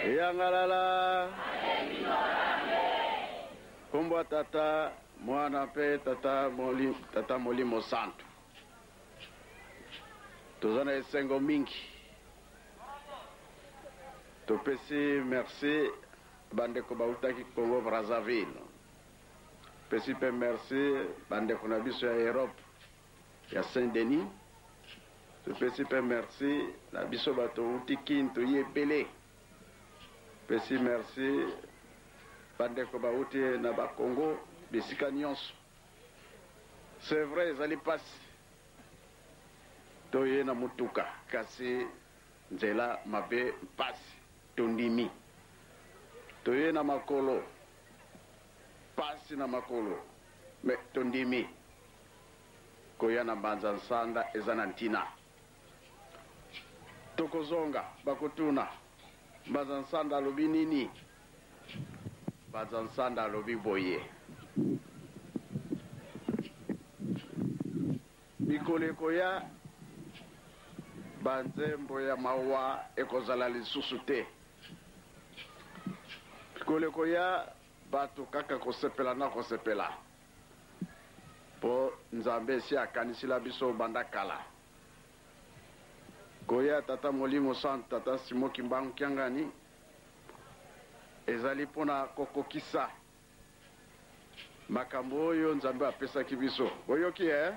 Yangalala. Kombo ya Tata, Mwana mpe Tata, Moli, Tata Molimo Santu. Toza na esengo mingi. Topesi merci bandeko bautaki Congo Brazzaville. Pesi mpe merci bandeko na biso ya Europe ya Saint Denis. Topesi mpe merci na biso bato outi Kin toyi ebele. Pesi merci bandeko bauti na ba Congo bisika nyonso. C'est vrai ezali pasi toye na motuka kasi nzela mabe mpasi tondimi. Toye na makolo pasi na makolo mais tondimi. Koya na Mbanza Nsanda eza na ntina. Tokozonga, bakotuna, Mbanza Nsanda alobi nini? Mbanza Nsanda alobi boye, Mikolo ekoya, banzembo ya mawa ekozala lisusu te. Mikolo ekoya, bato kaka kosepela na kosepela. Po Nzambe esi akanisila biso banda kala. Koya ya Tata Molimo Santu, Tata Simon Kimbangu Kiangani, ezali pona kokokisa makambo oyo Nzambe apesaki biso. Boyoki eh?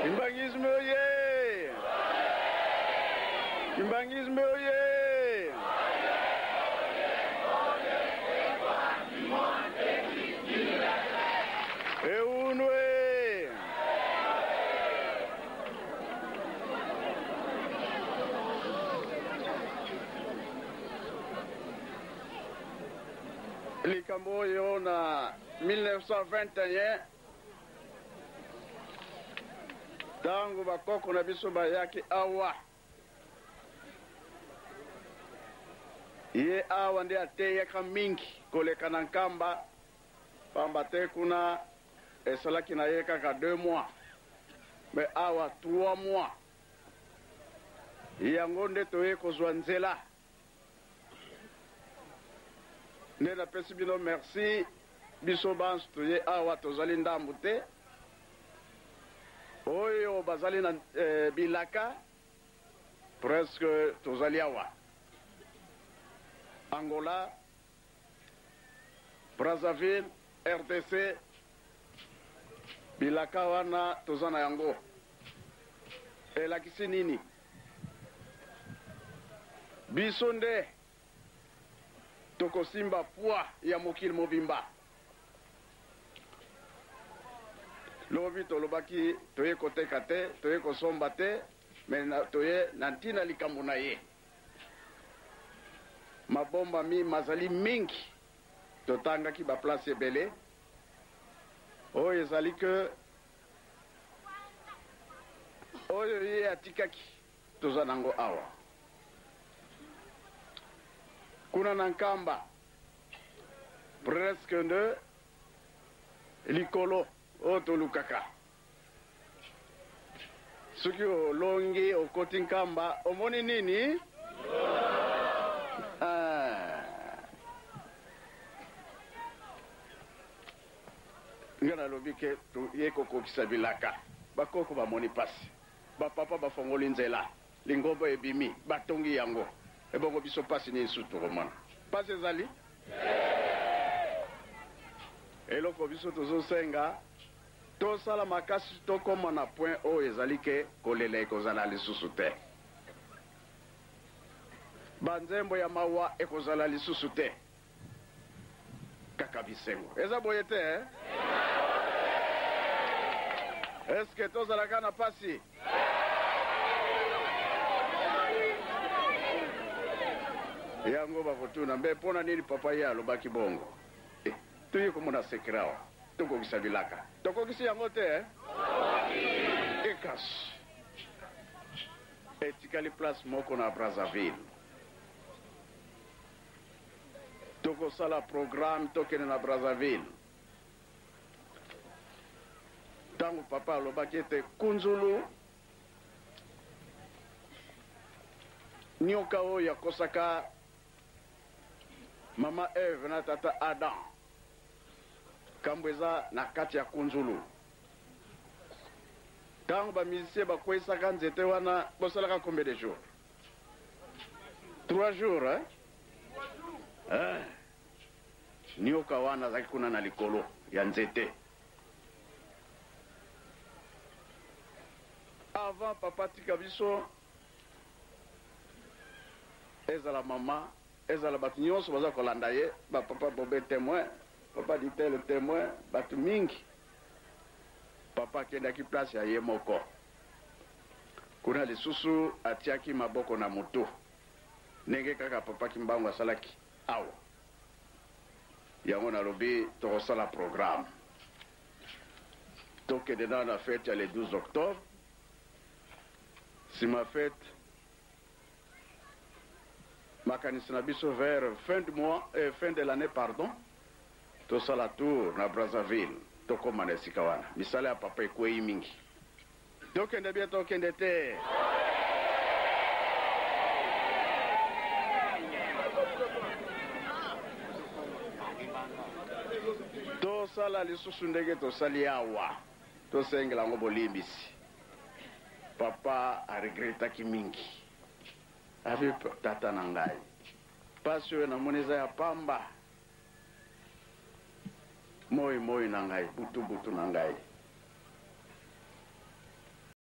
Kimbanguisme oye! Kimbanguisme oye! Eunwe! Likambo oyo na 1921 ntango bakoko na biso bayaki awa, ye awa nde ateyaka mingi koleka na Nkamba, pamba te kuna esalaki na ye kaka 2 mois, mais awa 3 mois. Yango nde toye kozwa nzela. Nde napesi bino merci, biso banso toye awa tozali ndambu te. Oyo bazali na bilaka presque tozali awa. Angola, Brazzaville, RDC, bilaka wana toza na yango. Elakisi nini? Biso nde tokosimba poids ya mokili mobimba. Lobi tolobaki toye koteka te, toye kosomba te, mais na, toye na ntina likambo na ye. Mabombami mazali mingi, totangaki ba place ebele. Oyo ezali que oyo ye atikaki toza nango awa. Kuna na Nkamba presque nde likolo oyo tolukaka. Soki olongi okoti Nkamba omoni nini? Ah. Nga nalobi ke toye kokokisa bilaka. Bakoko bamoni pasi. Ba papa bafongoli nzela. Lingomba ebimi, batongi yango. Ebongo biso pasi nini susu tokomona? Pasi ezali? Eloko biso tozosenga, tosala makasi tokoma na point oyo ezali ke kolela ekozala lisusu te. Ba nzembo ya mawa ekozala lisusu te. Kaka bisengo. Eza boye te, eh? Est-ce que tozalaka na pasi? Yango bakotuna mbe mpo na nini papa ye alobaki bongo? Eh, toye komona secret awa. Tokokisa bilaka. Tokokisi yango te, eh? Ekasi. Etikali place moko na Brazzaville. Tokosala programme tokende na Brazzaville. Tango papa alobaki ete kunzulu nioka oyo akosaka mama Eve na tata Adam, kambo eza na kati ya kunzulu. Tango ba musiciens bakweyisaka nzete wana, bosalaka combien de jours? 3 jours, hein? Hein? Nioka wana azalaki kuna na likolo ya nzete. Avant papa tika biso, ezala mama, ezala bato nyonso baza kolanda ye, ba papa Bobe témoin, papa Ditele témoin, bato mingi. Papa akendaki place ya ye moko. Kuna lisusu atiaki maboko na mutu ndenge kaka papa Kimbangu asalaki awa. Yango nalobi tokosala programme. Tokende nano na fete ya le 12 octobre. Sima fete, makanisi na biso vers fin du mois, fin de l'année pardon, tosala tour na Brazzaville, tokoma na esika wana. Misala ya papa ekweyi mingi. Tokende bien, tokende te. Tosala lisusu ndenge tosali awa, tosengela yango bolimbisi. Papa aregretaki mingi. Abi tata na ngai, pasi oyo namoni eza ya pamba. Moi moi na ngai, butu butu na ngai.